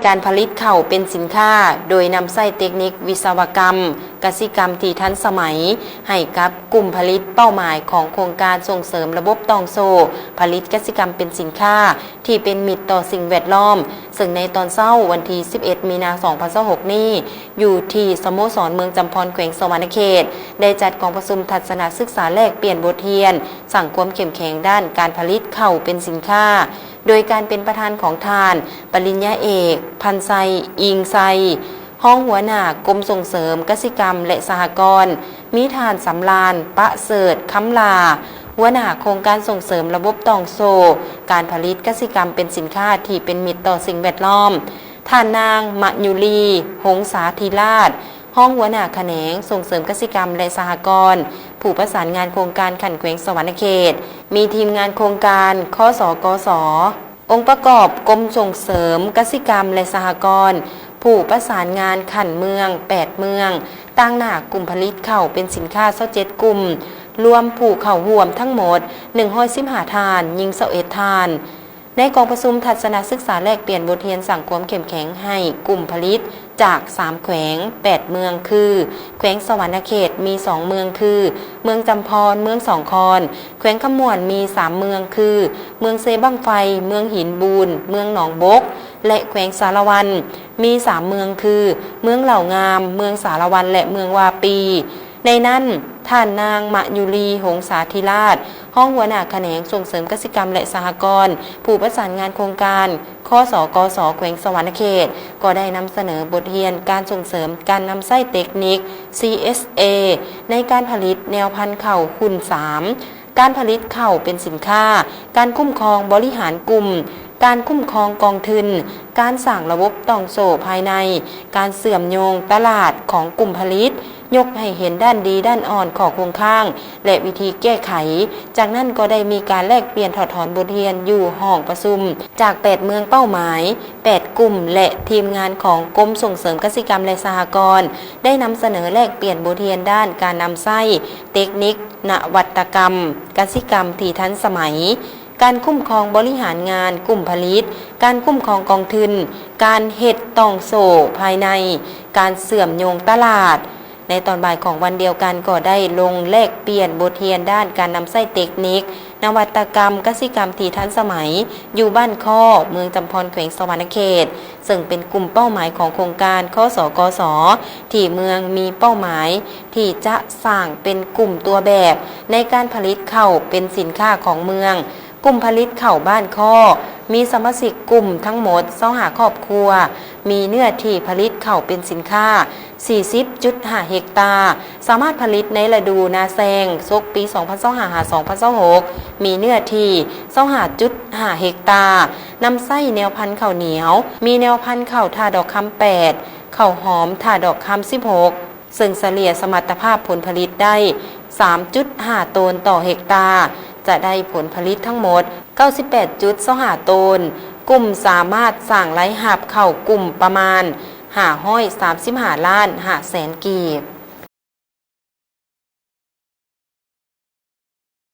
ການຜະລິດເຂົ້າເປັນສິນຄ້າ ໂດຍນຳໃຊ້ເຕັກນິກວິສະວະກຳ ກະສິກຳທີ່ທັນສະໄໝ ໃຫ້ກັບກຸ່ມຜະລິດເປົ້າໝາຍຂອງໂຄງການສົ່ງເສີມລະບົບຕ່ອງໂສ້ ຜະລິດກະສິກຳເປັນສິນຄ້າ ທີ່ເປັນມິດຕໍ່ສິ່ງແວດລ້ອມ, ເຊິ່ງໃນຕອນເຊົ້າວັນທີສິບເອັດ ມີນາ ສອງພັນຊາວຫົກນີ້ ຢູ່ທີ່ສະໂມສອນເມືອງຈຳພອນ ແຂວງສະຫວັນນະເຂດ ໄດ້ຈັດກອງປະຊຸມທັດສະນະສຶກສາແລກປ່ຽນບົດຮຽນ ສ້າງຄວາມເຂັ້ມແຂງດ້ານການຜະລິດເຂົ້າເປັນສິນຄ້າ ໂດຍການເປັນປະທານຂອງທ່ານ ປະລິນຍາເອກ ພັນໄຊ ອີງໄຊ ຮອງຫົວໜ້າກົມສົ່ງເສີມກະສິກຳ ແລະ ສະຫະກອນ, ມີທ່ານ ສຳລານ ປະເສີດຄຳຫຼ້າ ຫົວໜ້າໂຄງການສົ່ງເສີມລະບົບຕ່ອງໂສ້ການຜະລິດກະສິກຳເປັນສິນຄ້າທີ່ເປັນມິດຕໍ່ສິ່ງແວດລ້ອມ, ທ່ານນາງ ມະຍຸລີ ຫົງສາທິລາດ ຮອງຫົວໜ້າຂະແໜງສົ່ງເສີມກະສິກຳ ແລະ ສະຫະກອນ, ຜູ້ປະສານງານໂຄງການຂັ້ນແຂວງສະຫວັນນະເຂດ, ມີທີມງານໂຄງການ ຄສກສ, ອົງປະກອບກົມສົ່ງເສີມກະສິກຳ ແລະ ສະຫະກອນ, ຜູ້ປະສານງານຂັ້ນເມືອງ ແປດເມືອງ, ຕາງໜ້າກຸ່ມຜະລິດເຂົ້າເປັນສິນຄ້າ ຊາວເຈັດກຸ່ມ, ລວມຜູ້ເຂົ້າຮ່ວມທັງໝົດ ໜຶ່ງຮ້ອຍສິບຫ້າທ່ານ, ຍິງຊາວເອັດທ່ານ. ໃນກອງປະຊຸມທັດສະນະສຶກສາແລກປ່ຽນບົດຮຽນສ້າງຄວາມເຂັ້ມແຂງໃຫ້ກຸ່ມຜະລິດຈາກສາມແຂວງ ແປດເມືອງ ຄື ແຂວງສະຫວັນນະເຂດມີສອງເມືອງ ຄື ເມືອງຈຳພອນ, ເມືອງສອງຄອນ, ແຂວງຄຳມ່ວນມີສາມເມືອງ ຄື ເມືອງເຊບັ້ງໄຟ, ເມືອງຫີນບູນ, ເມືອງໜອງບົກ ແລະ ແຂວງສາລະວັນມີສາມເມືອງ ຄື ເມືອງເຫຼົ່າງາມ, ເມືອງສາລະວັນ ແລະ ເມືອງວາປີ. ໃນນັ້ນ, ທ່ານນາງ ມະຍຸລີ ຫົງສາທິລາດ ຮອງຫົວໜ້າຂະແໜງສົ່ງເສີມກະສິກຳ ແລະ ສະຫະກອນ, ຜູ້ປະສານງານໂຄງການ ຄສກສ ແຂວງສະຫວັນນະເຂດ ກໍໄດ້ນຳສະເໜີບົດຮຽນການສົ່ງເສີມການນຳໃຊ້ເຕັກນິກ ຊີເອສເອ ໃນການຜະລິດແນວພັນເຂົ້າຮຸ່ນສາມ, ການຜະລິດເຂົ້າເປັນສິນຄ້າ, ການຄຸ້ມຄອງບໍລິຫານກຸ່ມ, ການຄຸ້ມຄອງກອງທຶນ, ການສ້າງລະບົບຕ່ອງໂສ້ພາຍໃນ, ການເຊື່ອມໂຍງຕະຫຼາດຂອງກຸ່ມຜະລິດ, ຍົກໃຫ້ເຫັນດ້ານດີດ້ານອ່ອນ, ຂໍ້ຄົງຄ້າງ ແລະ ວິທີແກ້ໄຂ. ຈາກນັ້ນກໍໄດ້ມີການແລກປ່ຽນຖອດຖອນບົດຮຽນຢູ່ຫ້ອງປະຊຸມ ຈາກແປດເມືອງເປົ້າໝາຍ, ແປດກຸ່ມ ແລະ ທີມງານຂອງກົມສົ່ງເສີມກະສິກຳ ແລະ ສະຫະກອນ ໄດ້ນຳສະເໜີແລກປ່ຽນບົດຮຽນດ້ານການນຳໃຊ້ເຕັກນິກນະວັດຕະກຳກະສິກຳທີ່ທັນສະໄໝ, ການຄຸ້ມຄອງບໍລິຫານງານກຸ່ມຜະລິດ, ການຄຸ້ມຄອງກອງທຶນ, ການເຮັດຕ່ອງໂສ້ພາຍໃນ, ການເຊື່ອມໂຍງຕະຫຼາດ. ໃນຕອນບ່າຍຂອງວັນດຽວກັນ ກໍໄດ້ລົງແລກປ່ຽນບົດຮຽນດ້ານການນຳໃຊ້ເຕັກນິກ ນະວັດຕະກຳກະສິກຳທີ່ທັນສະໄໝ ຢູ່ບ້ານຄໍ້ ເມືອງຈຳພອນ ແຂວງສະຫວັນນະເຂດ, ເຊິ່ງເປັນກຸ່ມເປົ້າໝາຍຂອງໂຄງການ ຄສກສ ທີ່ເມືອງມີເປົ້າໝາຍທີ່ຈະສ້າງເປັນກຸ່ມຕົວແບບໃນການຜະລິດເຂົ້າເປັນສິນຄ້າຂອງເມືອງ. ກຸ່ມຜະລິດເຂົ້າບ້ານຄໍ້ ມີສະມາຊິກກຸ່ມທັງໝົດຊາວຫ້າຄອບຄົວ, ມີເນື້ອທີ່ຜະລິດເຂົ້າເປັນສິນຄ້າ ສີ່ສິບຈຸດຫ້າເຮັກຕາ, ສາມາດຜະລິດໃນລະດູນາແຊງ ສົກປີສອງພັນຊາວຫ້າ ຫາ ສອງພັນຊາວຫົກ ມີເນື້ອທີ່ຊາວຫ້າຈຸດຫ້າເຮັກຕາ, ນຳໃຊ້ແນວພັນເຂົ້າໜຽວ ມີແນວພັນເຂົ້າທ່າດອກຄຳແປດ, ເຂົ້າຫອມທ່າດອກຄຳສິບຫົກ ເຊິ່ງສະເລ່ຍສະມັດຕະພາບຜົນຜະລິດໄດ້ສາມຈຸດຫ້າໂຕນຕໍ່ເຮັກຕາ, ຈະໄດ້ຜົນຜະລິດທັງໝົດເກົ້າສິບແປດຈຸດຊາວຫ້າໂຕນ. ກຸ່ມສາມາດສ້າງລາຍຮັບເຂົ້າກຸ່ມປະມານຫ້າຮ້ອຍສາມສິບຫ້າລ້ານຫ້າແສນກີບ.